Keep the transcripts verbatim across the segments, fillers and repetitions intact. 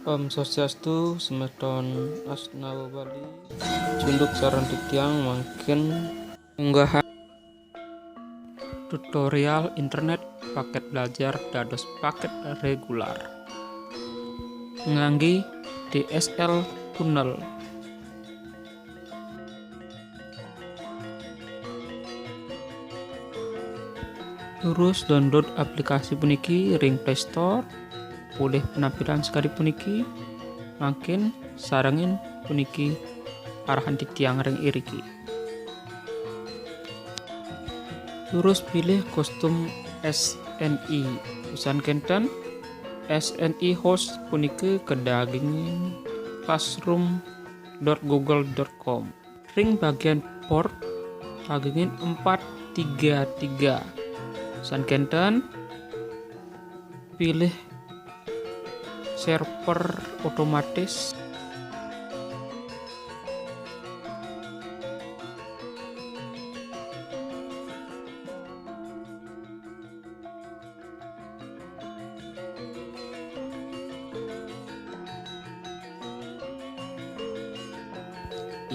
Om Swastiastu, semeton Asnawa Bali. Cunduk sareng titiang mangkin unggahan tutorial internet paket belajar dados paket regular ngangge D S L Tunnel. Terus download aplikasi puniki ring Play Store. Polih penampilan sakadi puniki, mangkin sarengin puniki arahan titiang ring iriki. Terus pilih kostum S N I. Usan kenten, S N I host punika kadagingin classroom dot google dot com. Ring bagian port, dagingin empat tiga tiga. Usan kenten, pilih server otomatis.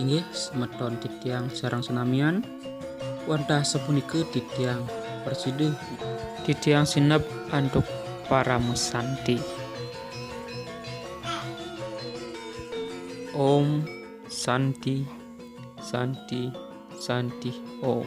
Inggih, semeton titiang sareng senamian, wantah sapunika titiang prasida. Titiang sineb antuk paramasanti. Om Santi, Santi, Santi Om.